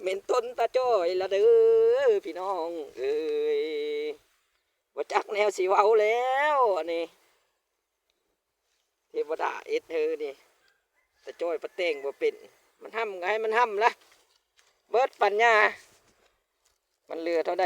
ແມ່ນຕົ້ນຕາຈ້ອຍລະເດີ ພີ່ນ້ອງເອີຍ ບໍ່ຈັກແນວຊິເວົ້າແລ້ວ ອັນນີ້ ເທວະດາເຮັດເຮີນີ້ ຕາຈ້ອຍປະແຕ່ງບໍ່ເປັນ ມັນຫ້ຳກໍໃຫ້ມັນຫ້ຳລະ ເບິດປັນຍາ ມັນເຫຼືອເທົ່າໃດ